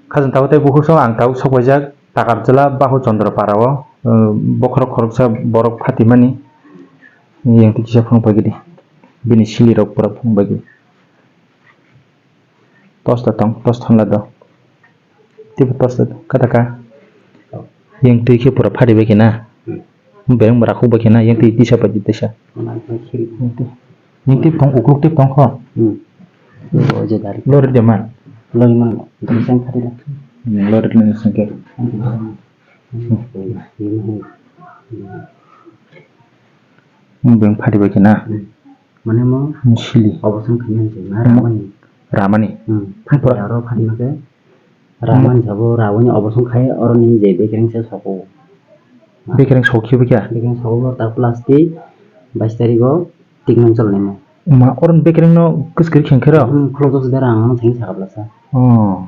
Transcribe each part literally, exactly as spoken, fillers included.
Khajang tabuk tei bukhuk song ang tabuk sok paijak Takarjala Bahu Chandra para o, uh, bokhorok khoroksa borok phatimani, yang twi kisa phunuk paigidi. Bini sili rok pura phunuk paigidi. Tos da tong, tos thon la do. Tibo tos da tong, kata ka. Yang twi khe pura phari bai khe na. Hmm. Bereng bara khuk bai khe na, yang twi tisa pai di tisa. Yang twi, yang twi tong, ukluk twi tong kho. Hmm. Lori de ma. Lori man, dari sang phari la. Hmm, lori de sang khe. Hmm. Beng phari bai khe na. Hmm. Mane mo sili. Obo sang khaina je ma ramani. Ramani. Hmm. Phari aro phari ma khe. Ramani sabo rawani obo song khai oro ni je bekereng se soko. Bekereng sokhe bikha? Bekereng soko bo ta plastic bais tarigo tiknang chalnai mo. Ma oron bekereng no kwskri kheng khero? Hmm, khulok dos dera ang thang sakha blasa. Oh.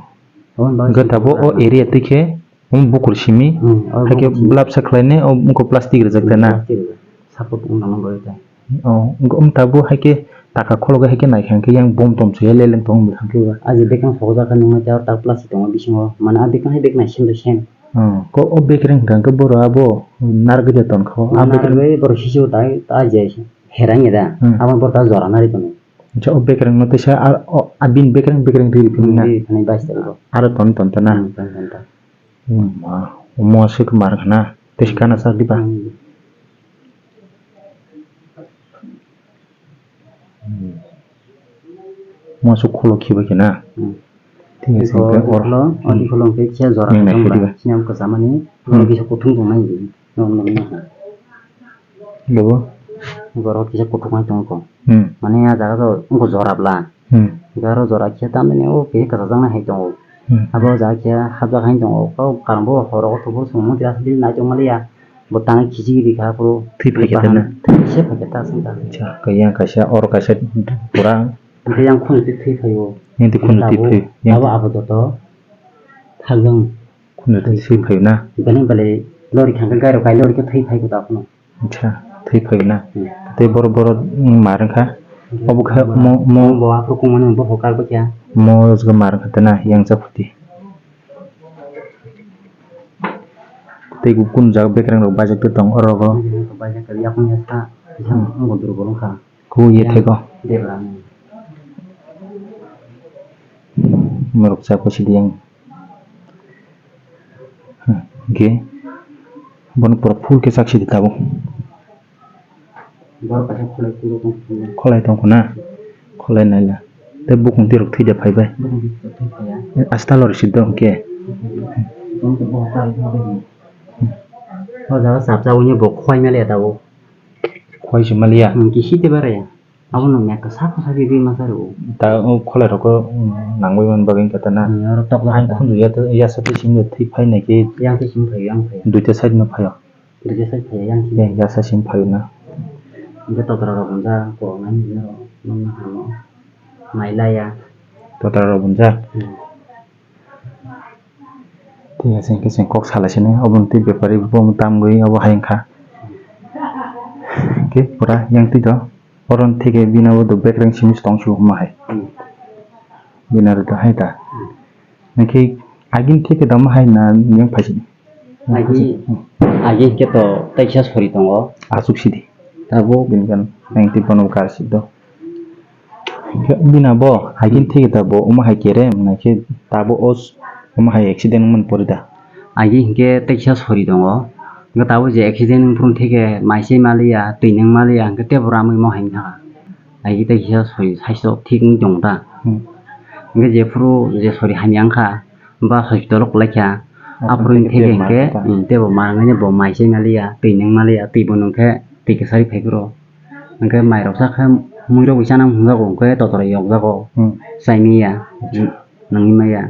Obo ba gata bo o area tikhe, um, bukur simi, hmm, o haikhe bukur simi. Blap sa khlaine, o, mukho plastic rijak ta na? Plastic rijak. Support wng nang bo ta. Oh, wng-, wng tabuk hai khe taka khologo hai khe naikha hwnkhe yang bom tom soya leleng tong wng khe ba. Ah, je bekereng sokjak khe nungma tei aro tak plastic tongo bisingo. Mane ah bekereng hai bekereng sem bai sem. Oh, ko o bekereng hwnkha hwnkhe boro abo narwgwi de tonkha o. Ah, bekereng narwgwi borok sisio tai ta je herang ya da. Hmm. Abo borok ta jora nari tongo. Acha o bekereng no teisa ar o, ah, bini bekereng bekereng riri phini na. Riri phini bais tarigo. Aro ton ton ta na. Hmm, ton ton ta. Hmm, ma, omo aswk mar khna. Teisa kana sak diba. Hmm. Hmm. Mo aswk khulok khibai khe na. Hmm. Thik ase, iko hwnkhe oro, iko lo, hmm, iko lo hwnkhe khe jora nang nai khe diba. Sini ang kwchamani, hmm, oro kisa kuthung tong nai di. Nong nong nong. Lobo? Iko oro kisa kuthung nai tong ko. Hmm. Mane a jaga to iko jora bla. Hmm. Iko oro jora khe tamni o khe kwchajak nai hai tongo. Hmm. Abo jaga khe hapjak hai tongo. Kok karang bo horo o thubu songmo tira bil nai tong maliya. Bo tang khichi giri kha phuru. Thwi phai khe tena? Thwi se phai khe ta song ta. Acha, kaya kaisa, oro kaisa pura. Hwnkhe yang khunu twi thwi phaio. Yang twi khunu twi phaio. Abo, abo joto thakjang. Khunu twi thwi phaio na? Bini bale lori khangkhe gairo kai lori khe thwi phai khe ta khunu. Acha, thwi phaio na? Hmm. Tei borok, borok, mm, mar wngkha. Hmm. Obo khe mo, mo. Bo aphuru kungmani bo hokar bo kya. Mo jwk mar wngkha tena yang cha phuti. Tei kunu jaga bekereng rok baijak tong oro go. Bekereng rok baijak tong, yakung ya sa, hmm, yakung durbol wngkha. Ku ye thego. Debra ni. Morok cha ko sidi yang. Hmm, ge. Bono pura full ke sak sidi tabo. Borok kaisa kholai tongkho na? Kholai naila. Tei bukung twi rok thwi de phai bai. Bukung twi rok thwi phai ya. Asta lori siddo hwnkhe. Bukung twi bohok kari thang bai. O jaga chapsa uni bo khwai maliya tabuk. Khwai se maliya? Hmm, kisi te bara ya. Abono mekha saka saka ri masa ro. Ta o kholai rok nangwi man bagwi kata na. Hmm, oro tok. Ang khunju ya, ya sa twi simi thwi phai nai khe. Yang twi simi phai, yang phai. Duita side no phai o. Duita side phai yang. Yang ya sa simi phai na. Hingke totra rok hwnjak, kok nai hwnwi rw, nokni hwnwi rw, nai laiya. Totra rok hwnjak? Hmm. Thik ase, hingke chwng kok salai sini, obo twi bepari bo tamgwi obo hai wngkha. Hingke pura yang twi do, oro thik bini obo do bekereng simi tong su hwnma hai. Hmm. Bini aro do hai ta. Hmm. Hingke agini thik tamo hai na yang phai sini. Agi, agi hingke to teisa sori tongo. Aswk sidi. Tabuk. Bini kan nang twi bono kar si do. Hingke bini bo, agi thik ta bo, omo hai kerem, nai khe tabo os, omo hai accident wngmani pori da. Agi hingke teisa sori tongo. Hingke tabuk je accident wngphuru thik khe mai se maliya, twi nang maliya, hingke tebo ramwi mo hai wngkha. Agi teisa sori saichok thik wng tong ta. Hmm. Hingke jephuru je sori hamya wngkha, ba hospital o kwlai kha. Aphuru thik khe hingke, hmm, tei bo ma wngya bo mai se maliya, twi nung maliya, twi bo nung khe twi kwchari phai phuru. Hingke mai rok cha khe mui rok bai chana hwnjago, hingke totora yokjago. Hmm. Chai manya, nungwi maya.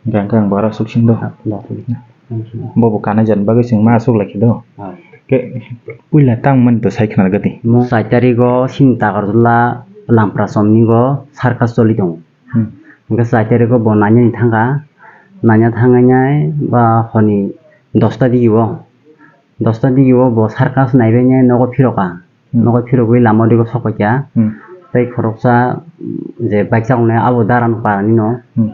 Hingke ang bara suk sin do. Bo bo kanai jan bagwi chwng ma aswk lai khe do. Ah. Ke puila tang man to sai khna gati. Mo sai tarigo sin Takarjala Lampra somni go circus choli tongo. Hmm. Hingke sai tarigo bo nanya ni thangkha, nanya thangwi nai ba honi dosta digi o, dosta digi o bo circus naibai nai nogo phirokha, hmm, nogo phirogwi lama o digo sokphaikha, hmm, tei khoroksa je bike chajaknai abo dara no para nino, hmm,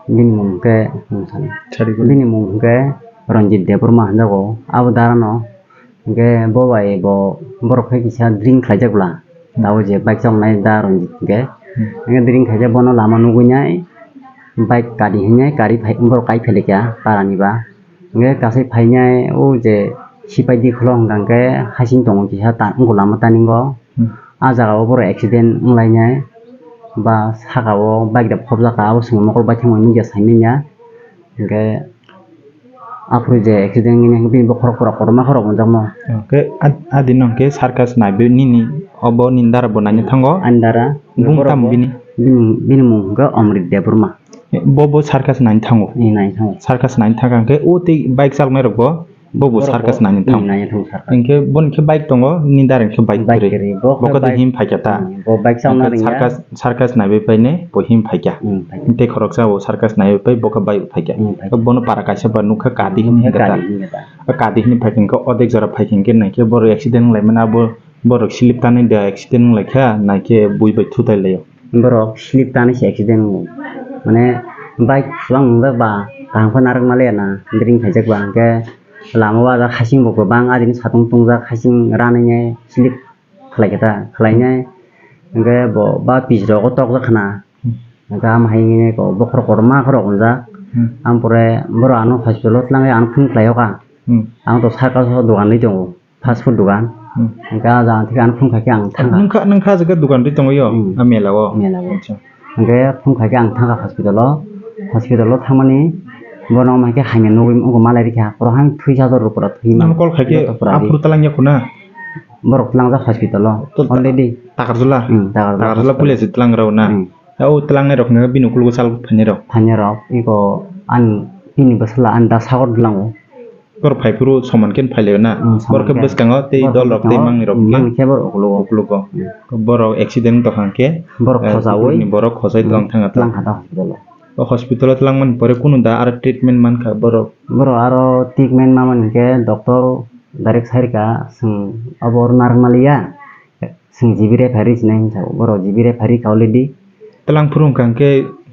Bini mung hwnkhe, hmm, sani. Sari bini mung hwnkhe Ranjit Debbarma hinjago. Abo darano hwnkhe bo bai bo borok hai kisa drink khlaijak bwla. Hmm. Abo je bike choknai da Ranjit hwnkhe. Hmm. Hwnkhe drink khaijak bono lama nugwi nai bike kadi hinwi kari phai, borok kai phailikha parani ba. Hwnkhe kasai phainai o je sipai di khulok hwnkha hwnkhe hasing tongo kisa ta, wngkha lama taningo. Hmm. Ah jaga o borok accident wnglainai ba saka o bike da phobjak kha, abo chwng mokol baithangmani nukya saimanya. Hwnkhe aphuru je accident wngya hwnkhe bini bokhorok pura kotorma khorok wnjakma. Hwnkhe ad-, adino hwnkhe circus naibe nini obo nini dara bo naina thango. Ani dara. Bung tamo bini? Bini, bini mung hwnkhe Omrit Debbarma. Bo, bo circus naina thango. Ni naina thango. Circus naina thangkha hwnkhe o tei bike chaloknai rok bo, bo, bo circus naina thango. Naina thango circus. Hwnkhe boni khe bike tongo, ni dara hwnkhe bike kwrwi. Bike kwrwi. Bo khe bike him phaikha ta. Hmm, bo bike chalokna rwngya. Circus, circus naibai paine bo him phaikha. Hmm, phaikha. Tei khoroksa bo circus naibai pai bo khe bike phaikha. Hmm, phaikha. Bono para kaisa ba nukha kadi him kha ta. Kadi him kha ta. Kadi him phaikha hwnkhe odek jora phaikha hwnkhe naikhe borok accident wnglaimani abo borok slip tanwi da accident wnglaikha naikhe bui bai thutai laio. Borok slip tanwi se accident wngo. Mane bike swbang wngjak ba, kaham khe narwk maliya na, drink khaijak ba, hwnkhe lama o ajak hasing bo kwbang, adini satung tongjak, hasing ranwi nai slip khlai khe ta, khlainai, hwnkhe bo ba pis rogo tokjak khna, hwnkhe ama hai wngwi nai bokhorok kotorma khorok wngjak. Hmm. Ampore borok ano hospital o twlangwi ano phone khlai o kha. Hmm. Ang to circus o dogan ri tongo. Fast food dogan. Hmm. Hwnkhe ah jaga thik ang phone khaikhe ang thangkha. Nungkha, nungkha jaga dogan ri tongo yo, hmm, a mela o. Mela o. Acha. Hwnkhe phone khaikhe ang thangkha hospital o. Hospital o thangmani bono omo hai khe hamya nugwi wngkha malai rikha. Oro hang thwi sajak rw pura thwi ma. Nang call khaikhe joto pura aphuru twlangya khuna? Borok twlangjak hospital o. To already. Takarjula? Hmm, Takarjula. Takarjula hospital. Police twlang rw na? Hmm. O twlangnai rok hwnkhe bini ukologo chal phainai rok. Phainai rok, iko ani bini bwsala ani da sagor twlango. Borok phai phuru soman khe phai laio na. Hmm, soman khe. Borok khe bwskango tei borok dol rok tei bwskango, mangnai rok hmm, khe mangni khe borok ukologo. Ukologo. Hmm. Borok accident tongkha khe, borok eh, khojaui, borok khojai hmm, twlang thangkha ta. Twlang kha ta hospital o. O hospital o twlangmani pore kunu da aro treatment mankha borok? Borok aro treatment mamani hwnkhe doctor direct sai rwkha, chwng obo oro narwk maliya. Chwng G B referee sinai hinsa o, borok G B referee kha already. Twlang phuru hwnkha hwnkhe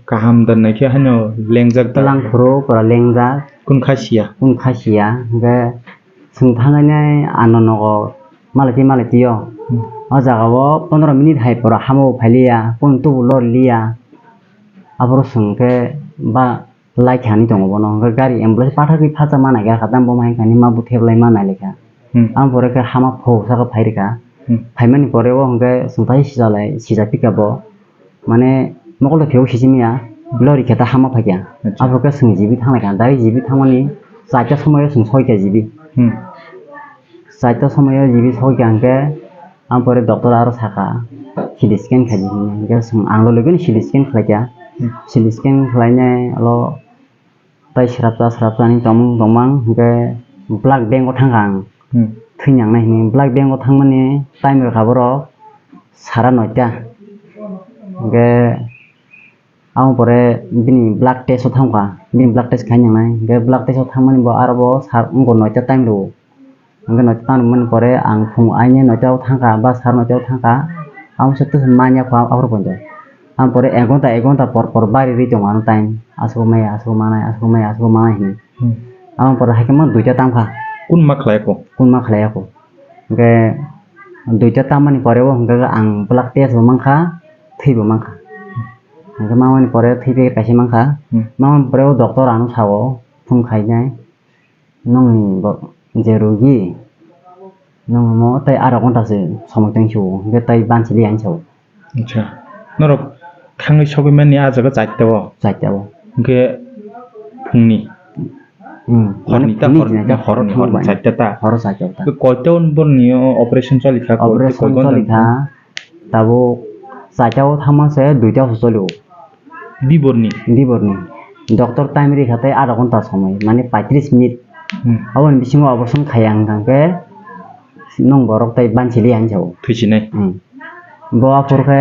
kaham da naikhe haino lengjak da. Twlang phuru pura lengjak. Kunu kha siya. Kunu kha siya. Hwnkhe chwng thangnai ano nogo malai twi malai twi o. Hmm. O jaga o pondro minute hai pura hamo phailiya, kunu tubu lorliya. Aphuru chwng khe ba Lai khe ani tongo bono, hwnkhe gari ambulance pathagwi phacha ma naikha, kha tamo bo ma hai khe ani ma buthek lai ma nai lai kha. Hmm. Ang pore khe hama pho saka phai rwkha. Hmm. Phaimani pore o hwnkhe chwng tai sija lai, sija pika bo. Mane mokol da phiyok sijimya, lori khe ta hama phaikha. Acha. Aphuru khe chwng jibi thang lai kha, dai jibi thangmani chaita somoi o chwng soi kha jibi. Hmm. Chaita somoi o jibi soi kha hwnkhe, ang pore doctor aro saka, C T scan khaidi hinwi. Hwnkhe chwng ang lo logi no C T scan khlaikha. Hmm. C T scan khlainai alo tai srapsa srapsa hinwi tongmung tongmang, hwnkhe blood bank o thangkha ang. Hmm. Thwi nangnai hinwi blood bank o thangmani time rwkha borok sara noita. Hwnkhe Aboni pore bini blood test o thangkha, bini blood test khai nangnai. Hwnkhe blood test o thangmani bo aro bo sar wngkha noita time rwo. Hwnkhe noita time rwmani pore ang phung aini noita o thangkha ba sar noita o thangkha. Amo se twi manya kho aphuru poito. Aboni pore ek ghonta ek ghonta por por bari rwi tongo ano time. Aswk maya, aswk manai, aswk maya, aswk manai hinwi. Hmm. Aboni pore haikhe ma duita tamkha. Kun ma khlai kho? Kun ma khlai kho. Hwnkhe duita tammani pore o hwnkhe ang blood test bo mankha, thwi bo mankha. Hwnkhe mamani pore thwi packet kaisa mankha. Hmm. Mamani pore o doctor ano sao, phone khainai, "Nongni bo je rogi, nongno tei aro ghonta se somoi tong sio, hwnkhe tei bansili," hinwi sao. Acha. Norok thangwi sogwi mani ah jaga chaita o? Chaita o. Hwnkhe phungni? Hmm. Horni ta, mane phungni hor-, jinai ta horni, horni horni chaita ta. Horo chaita o ta. Hwnkhe koita o borni o operation choli kha, koi-, operation koi ghonta choli kha. Tabuk chaita o thangma se duita o choli o. Diborni? Diborni. Doctor time ri kha tei adha ghonta somoi, mane paitris minute. Hmm. Aboni bisingo operation khaiya hwnkha hwnkhe nwng borok tei bansili hinwi sao. Thwisinai? Hmm. Bo aphuru khe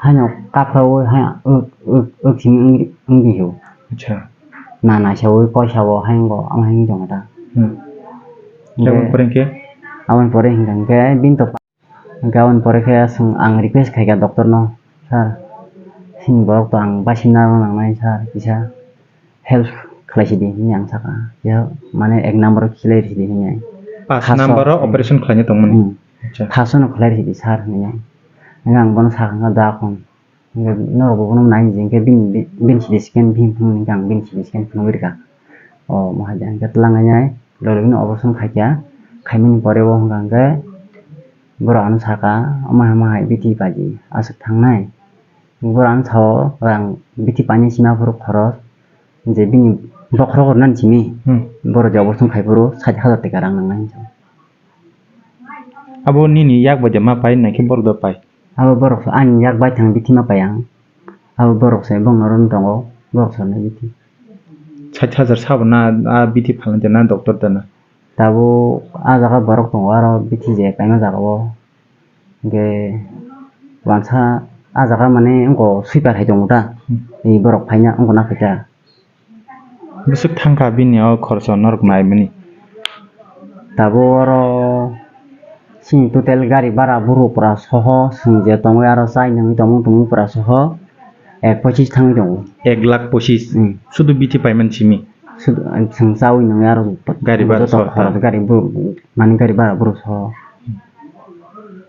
haino kaphraui hai uk, uk, uk simi wng, wngdi hio. Acha. Na naisaui koisaui haino bo, amo haino tongkha ta. Hmm. Hwnkhe aboni pore hwnkhe? Aboni pore hwnkha hwnkhe bini to pa-, hwnkhe aboni pore khe chwng ang request khaikha doctor no, "Sir, chini borok to ang baisina nangnai sir, kisa." help khlai sidi hwnwi ang sakha. Ya, mane ek number o khlai sidi hwnwi. Pas Khaso, number o hmm. Operation khlaina tongmani. Hmm. Acha. Khaso no khlai sidi sir hwnwi. Hwnwi ang bono sakha, "Da khun." Hwnkhe norok bo bono nai hwnwi hwnkhe bini, bini C T scan bini phunuknwi hwnkhe ang bini C T scan phunugwi rwkha. O, omo hai de hwnkhe twlang nai nai, logilogino operation khaikha, khaimani pore o hwnka hwnkhe borok ano sakha, "Omo hai, omo hai bithi paidi, aswk thangnai." Borok ano sao, rang bithi painani sima phuru khoros, je bini bokhorok rwnani simi, Hmm. Borok je operation khai phuru sait hajar teka rang nangnai hwnwi sao. Abo nini yak bai de ma pai, naikhe borok do pai? Abo borok se ani yak bai thang bithi ma pai ang. Abo borok se bongno ron tongo, borok se nai bithi. Sait hajar sabo na, a bithi phalnai de na, doctor de na? Tabuk a jaga borok tongo, aro bithi je kaima jaga o. Hwnkhe wansa a jaga mane wngkha sweeper hai tongo ta. Hmm. I borok phaina wngkha na phaikha. Bwswk thangkha bini o khoroksa norok naimani? Tabuk oro chini total gari bara buru pura soho, chwng je tongwi aro chai nangwi tongmung tongmung pura soho ek pochis thangwi tongo. Ek lakh pochis? Hmm. Sudu bithi paimani simi? Sudu, chwng chawi nangwi aro Gari bara joto soho ta? Khorok gari buru, mani gari bara buru soho.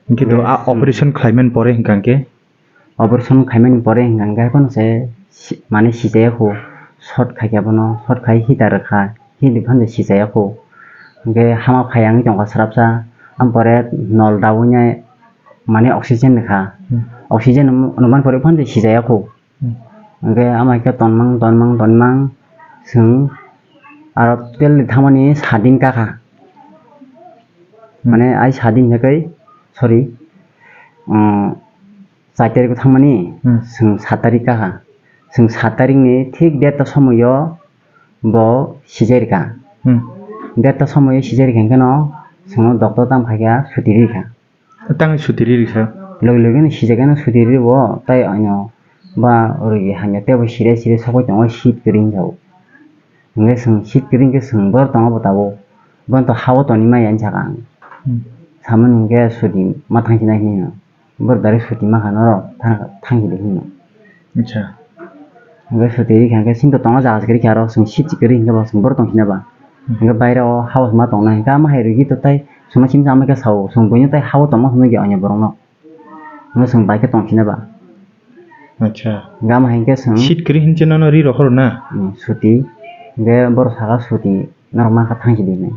Hwnkhe to a operation khlaimani pore hwnkha hwnkhe? Operation khaimani pore hwnkha hwnkhe phano se si-, mane sichaya kho, short khaikha bono, short khai heater rwkha, heater phano sichaya kho. Hwnkhe hama phai wngwi tongkha swrapsa, ampore nol dawi nai mane oxygen rwkha. Hmm. Oxygen rwmani pore phano se sichaya kho. Hmm. Hwnkhe ama khe tonmang, tonmang, tonmang, chwng aro tel thangmani sadin kakha. Hmm. Mane ai sadin hekai, sorry, um, char tarikh o thangmani, Hmm. Chwng sat tarikh kaha. Chwng sat tarikh ni thik derta somoio bo sijai rikha. Hmm. Derta somoio sijai rikha hwnkhe no chwngno doctor tamo khaikha suti rikha. Tangwi suti ri rikha? Logi logi no sijai kheno suti ri bo, tai ano ba rigi hamya tebo sire sire sokoi tongo, seat kwrwi hwnjao. Hwnkhe chwng seat kwrwi hwnkhe chwng bor tongo bo tabuk. Bono to ha-o tongwi manya hwnwi sakha ang. Hmm. Samani hwnkhe suti ma thangsinai hinwi no. Borok direct suti ma kha norok, thang, thangsi de hinwi no. Acha. Hwnkhe suti rikha hwnkhe chini to tongna jaga se kwrwi kha aro chwng seat se kwrwi hwnkhe bo chwng borok tongsinai ba. Hmm. Hwnkhe baire o ha-o ma tongnai hwnkhe ama hai rwgwi to tai chwngno simi sa ama khe sao chwng buino tai ha-o tongma hwnwi ya anya borokno. Hwnkhe chwng bai khe tongsinai ba. Acha. Hwnkhe ama hai khe chwng seat kwrwi hinwi nono ri rohor na? Hmm, suti. Hwnkhe borok saka suti. Norok ma kha thangsi di hinwi.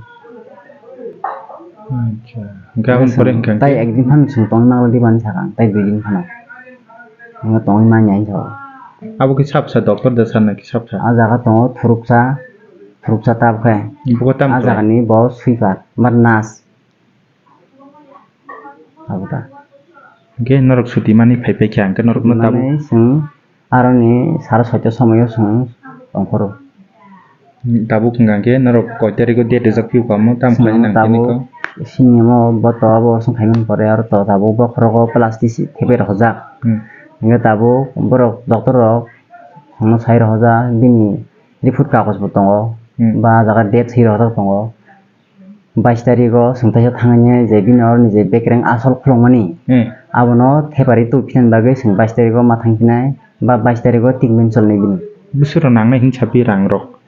Acha. Hwnkhe aboni pore hwnkhe tai ekdin phano chwng tongwi manliya di mani sakha ang, tai duidin phano. Hwnkhe tongwi manya hinwi sakha. Abo khe sabsa doctor da sana khe sabsa? Ah jaga tongo thuruksa, thuruksa tabukhe. Buko tamo ah jaga ni bo sweeper, ba nurse. Abo ta. Hwnkhe norok suti mani phai phai kha, hwnkhe norokno tabuk. Mane chwng aroni sara soita somoio chwng tongphuru. Tabuk hwnkha hwnkhe norok koi tarikgo date rijak phiyokha omo, tamo khlai nang tabuk kho? Sini omo bo to abo chwng khaimani pore aro to tabuk bokhorogo plastic si thepai rokjak. Hmm. Hwnkhe tabuk borok doctor rok chwngno sai rokjak, bini report kagoj bo tongo, hmm, ba ah jaga date si rokjak tongo. Bais tarikgo chwng teisa thangwi je bini oroni je bekereng asol khulukmani, hmm, abono thepari tubuphinani bagwi chwng bais tarikgo ma thangphinai ba bais tarikgo treatment cholnai bini. Bwswk rok nangnai hinwi saphi rang rok?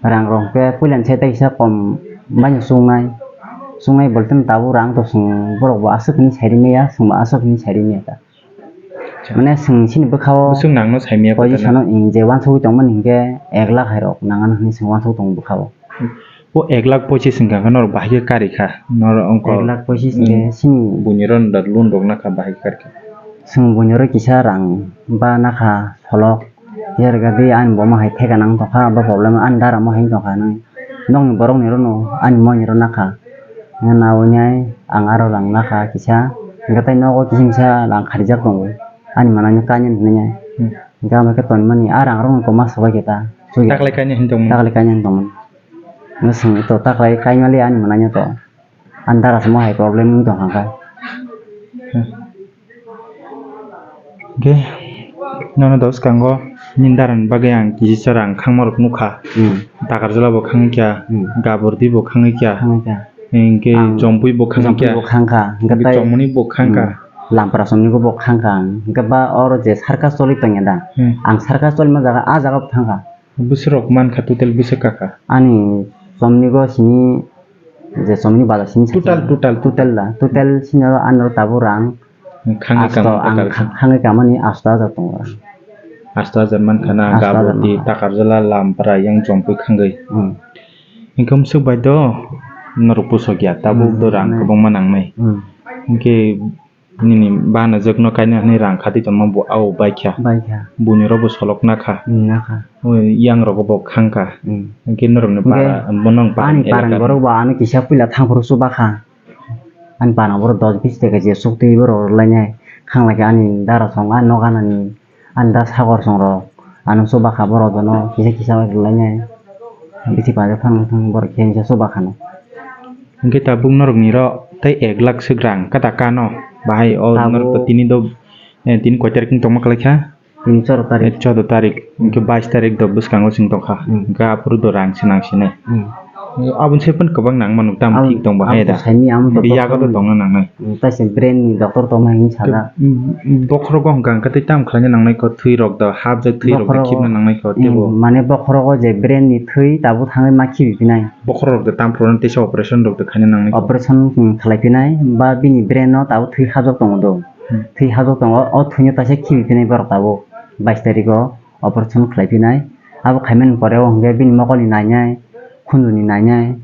Rang rok hwnkhe puilani sai teisa kom baino chungnai. Chungnai bolte tabuk rang to chwng borok bo aswk hinwi sai rimaya, chwng bo aswk hinwi sai rimaya ta. Mane chwng chini bwkha-o bwswk nangno saimaya position-o je uansugwi tongmani hinkhe ek lakh hai rok nangano hinwi chwng uansugwi tongo bwkha-o. O ek lakh pochis hwnkha khe norok bahai khe karikha, norok wngkha ek lakh pochis hwnkhe chini buini rok da loan rok nakha bahai khe karikha. Chwng buini rok kisa rang ba nakha solok, jerega di ani bo ma hai theka nang tongkha, ba problem ani dara ma hai tongkha hinwi. Nokni borokni rokno ani moini rok nakha. Hwnkheno aboni ang aro rang nakha kisa. Hwnkhe tei nogo kisa kisa rang kharijak tongo. Ani manani kanya hinwi. Hmm. Hwnkhe amo khe tonmani a rang rokno tongma sobai khe ta. Taklai kanya hinwi tongmani. Taklai kanya hinwi tongmani. Hwnkhe chwng to taklai kaimali ani manani to. Ani dara se mo hai problem wng tong kha khe. Hmm. Hwnkhe nono da bwskango nini darani bagwi ang kisa rang khangma rok nukha. Hmm. Takarjala bo khangwi kha, hmm, Gabordi bo khangwi kha. Khangwi kha. Hwnkhe ang Jompui bo khangwi kha. Jompui bo khangkha. Hwnkhe hwnkhe tai Chongmoni bo khangkha. Hmm. Lamprasomni bo khangkha ang. Hwnkhe ba oro je circus choli tongya da. Hmm. Ang circus cholima jaga, ah jaga bo thangkha. Bwswk rok mankha, total bwswk kakha? Ani chomni go simi, je chomni bazar simi sa Total, khe. Total, Total da, total sini oro ani oro tabuk rang Khangwi asto kamo ang takar kha-, khangwi kamani asto hajar tongo. Asto hajar mankha na, Asto hajar gaboti, mankha. Takarjala, Lampra, yang Jompui khangwi. Hmm. Hinkhe bwswk bai do norok pusok ya, tabuk Hmm, do rang nai. Kwbangma nangnai. Hmm. Hinkhe nini bana jwkno kaina hwnwi rang khatwi tongma bo ao baikha. Baikha. Buini rokbo solok nakha. Hmm, nakha. O yang rogo bo khangkha. Hmm. Hinkhe norokni Hinkhe para, bono ang para ani parani elaka. Borok bo ano kisa puila thangphuru chubakha. Ani parani borok dos bis taka je suktwi borok rwlainai. Khanglai khe ani dara song a nok anani. Ani da sagor song rok ano chubakha borok jono kisa kisa bai rwlainai. Bithi paijak thang thang borok khe kisa chubakha no. Hinkhe tabuk norokni ro tei ek lakh swk rang kata kano bahai o Tabuk norok tini do, eh, tini koi tarik ni tongma kwlai kha? Tini chordo tarik. Eh, chordo tarik. Hinkhe bais tarik do bwskango chwng tongkha. Hmm. Hinkhe aphuru do rang se nang sinai. Hmm. Aboni sai phano kwbang nang mano, tam Amo, thik tong bahai amo da. Saini, amo Biyago do doctor tongna nangnai. Hmm, taisa brain ni doctor tongma hinwi sajak. Bokhorogo hwnkha hwnkhe tei tam khlaina nangnai kho, thwi rok do hapjak, thwi rok do Bokhorogo, khibna nangnai kho, hmm, teibo. Mane bokhorogo je brain ni thwi tabuk thangwi ma khibi phinai. Bokhorok rok do tam phuru teisa operation rok do khaina nangnai kho. Operation, hmm, khlai phinai ba bini brain no tabuk thwi hapjak tongo do. Hmm. Thwi hapjak tongo, o thwino taisa khibi phinai borok tabuk bais tarik o. Operation khlai phinai. Abo khaimani pore o hwnkhe bini mokolni nainai, khunjuni nainai.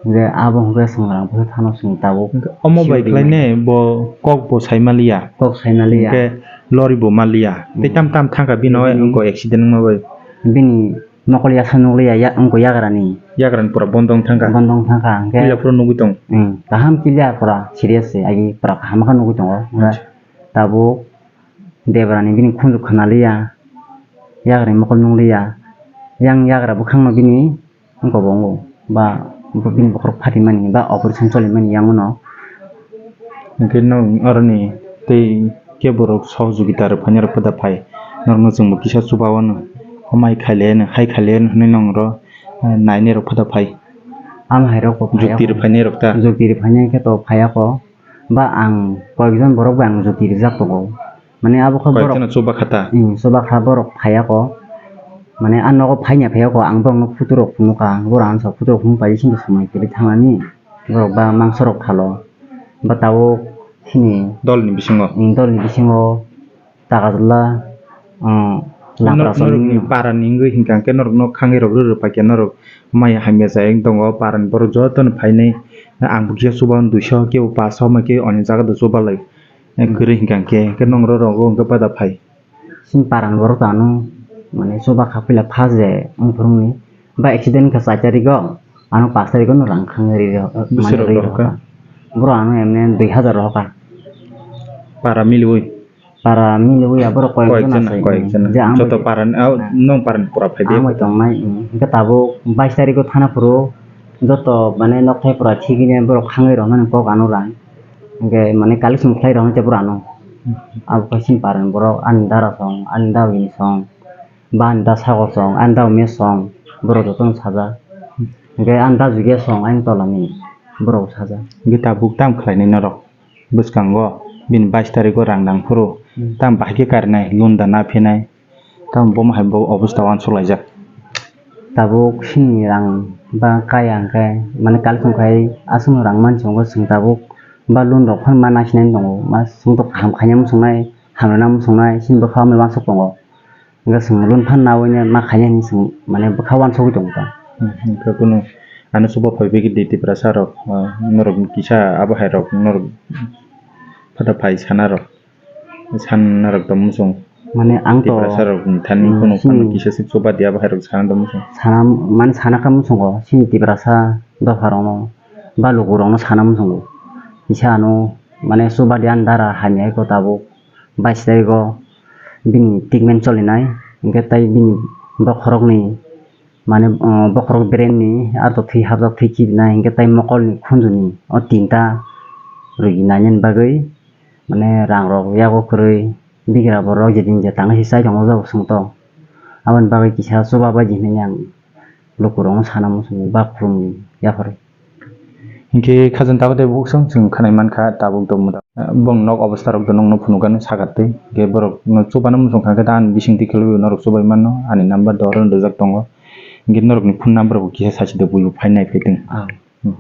Hwnkhe abo hwnkhe chwng rang phuru thano chwng tabuk. Omo bai khlainai bo kok bo sai maliya. Kok sai maliya. Hwnkhe lori bo maliya. Tei Hmm. tam tam thangkha bino Bini wngkha accident wngma bai. Bini mokol yaksa nukliya ya wngkha yagrani. Yagrani pura bondo wng thangkha. Bondo wng thangkha hwnkhe. Puila phuru nugwi tong. Hmm, kaham clear pura serious se agi pura kaham khe nugwi tongo. Hwnkhe Acha. Tabuk Debrani bini khunju khwnaliya, yagrani mokol nungliya, yang yagra bwkhangno bini wngkha bo wngo, ba bini bokhorok phatimani ba operation cholimani yang uno. Hwnkhe nwng aroni tei kebo rok sohojogita rok phainai rok phada phai, norokno chwngbo kisa chuba wano, homai khailaiano, hai khailaiano hwnwi norok, eh, nainai rok phada phai. Amo hai rok bo phaiya Jukti rok kho. Phainai rok ta. Jukti rok phainai khe to phaiya kho. Ba ang koyekjon borok bai ang jukti rijak tongo. Mane abo khe borok Koyekjano chuba kha ta? Hmm, chuba kha borok phaiya kho. Mane a nogo phaina phaiya kho, ang borokno photo rok phunukha, borok ang sa photo rok phunuk pai sini samai kwrwi thangnani. Borok ba mangso rok phalo. Ba tabuk sini Dolni bisingo? Hmm, dolni bisingo. Takarjala, um, Norok, Lampra norokni Chowkni parani wngwi hinkha khe norokno khangwi rok rw rw paikha norok maya hamya chayeng tongo parani borok jotono phainai ang bo kisa chuba duiso kebo paso hwnba khe oni jaga do chuba lai kwrwi hinkha khe hwnkhe norok rogo hwnkhe pada phai. Chini parani borok to ano mane chuba kha puila first je wngphuru hwnwi ba accident kha char tarigo ano panch tarigo no rang khangwi rw Bwswk rok rohorkha? Borok ano emne dui hazar rohorkha. Para miliwi? Para miliwi ya borok koyek jona Koyek jona, se, koyek jona. Je ang Joto bai, para ni, ah, nwng para ni pura phai de. Ang bai tongnai, mm. Hingke tabuk bais tariko thana phuru joto mane nokthai pura thigini borok khangwi rwnani kok ano rang. Hingke mane collection khlai rwnai tei borok ano. Abo khe chini para ni borok ani dara song, ani dagini song, ba ani da sagor song, ani da mech song, borok jotono sajak. Hingke ani da jugia song ani tola ni borok sajak. Hingke tabuk tamo khlainai norok? Bwskango bini bais tariko rang nang phuru Hmm. tamo bahai khe karinai, lunda na phinai, tamo bomo hai bo obosta uansuk laijak. Tabuk sini rang ba kaya hwnkhe, mane kaliphung khai aswkno rang mansi wngo chwng tabuk ba loan rok phano ma naisinani tongo, ma chwngno kaham khaina muchungnai, hamrwna muchungnai, chini bwkha hamya uansuk tongo. Hingke chwng loan phano naui ma khaina hinwi chwng mane bwkha uansugui tongo ta. Hmm, hingke kunu ano chuba phai bagwi di Tiprasa rok, ah, norok kisa abo hai rok norok phada phai sana rok, sana rok tong muchung. Mane ang to, Tiprasa rok thani hmm, kunu chini phano kisa se chuba di abo hai rok sana tong muchung. Sana, mane sana kha muchungo chini Tiprasa dopha rok no ba luku rok no sana muchungo. Kisa ano mane chuba di ani dara hamya eko tabuk. Bais tariko bini treatment cholinai, hingke tei bini bokhorokni, mane, o, bokhorok brain ni aro thwi hapjak, thwi khibinai, hingke tei mokolni khunjuni o tinta rwgwinani bagwi, mane, rang rok yago kwrwi, bigra borok je din je tangwi se chai tongo jabo chwngno. Aboni bagwi kisa chuba bai di hinwi ang lukurokno sana muchungo ba khulumni yapharwi. Hinkhe khajang tabuk tei bukhuk song chwng khanai mankha tabuk do muda. Bong nok obostha rok do nokno phunukgani sakatwi. Hinkhe borok no chubana muchung kha khe ta ani bising twi khwlwi norok chubai mano. Ani number do oro rijak tongo. Hinkhe norokni phone number bo kisa sachidok buibo phai nai phaitwng. Ah. Hmm.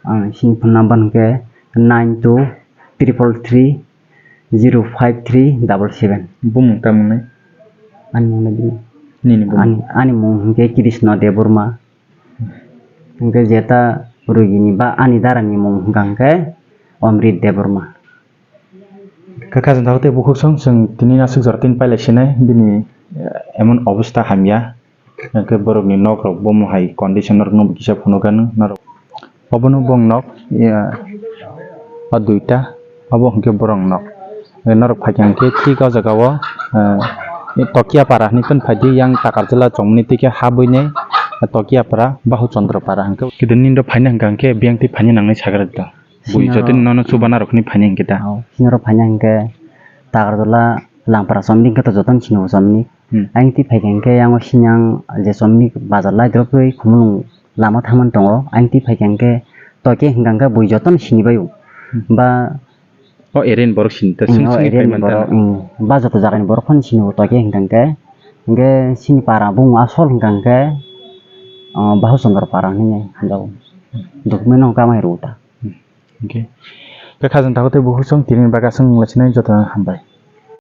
Ang sini phone number hinkhe nine two triple three zero five three double seven. Bumung tamo nai? Ani mung nai bini. Nini bumung? Ani, ani mung hinkhe Krishna Debbarma. Hinkhe jeta rugini ba ani darani mung hwnkha hinkhe Omrit Debbarma. Kha khajang tabuk tei bukhuk song chwng tini aswk jora tini pailai sinai bini, eh, emon obostha hamya. Hinkhe borokni nok rok bomo hai condition norok no kisa phunukgano norok. Obono bong nok, ya, o duita, obo hinkhe borok nok. Eh, norok phaikha hinkhe thik o jaga o, eh, Tokia para hinwi phano phaidi yang Takarjala chongmani twi khe ha buinai, eh, Tokia para, Bahu Chandra para hinkhe. Kidin nini do phaina hinkha hinkhe biyang twi phaina nangnai sagra da. Bui sini joto oro nono chubana rok hinwi phaina hinkhe da. Oh, sini oro phaina hinkhe Takarjala Langpara chomni hinkhe to jotono sini o chomni. Hmm. Ayang twi phaikha hinkhe yang o sini ang je chomni bazar lai drop twi Khumulwng lama thangmani tongo. Ayang twi phaikha hinkhe Tokia hinkha hinkhe bui jotono sini bai o. Hmm. Ba o area ni borok sini ta, hmm, sini o sini area ni phai borok, mantana. Hmm, ba joto jaga ni borok phano sini o Tokia hinkha hinkhe. Hinkhe sini para bung asol hinkha hinkhe, ah, Bahu Chandra para hinwi hamjago. Document no kamai rw ta. Hmm. Hinkhe khe khajang tabuk tei bukhuk song tini bagwi aswk wnglasinai jotono hambai.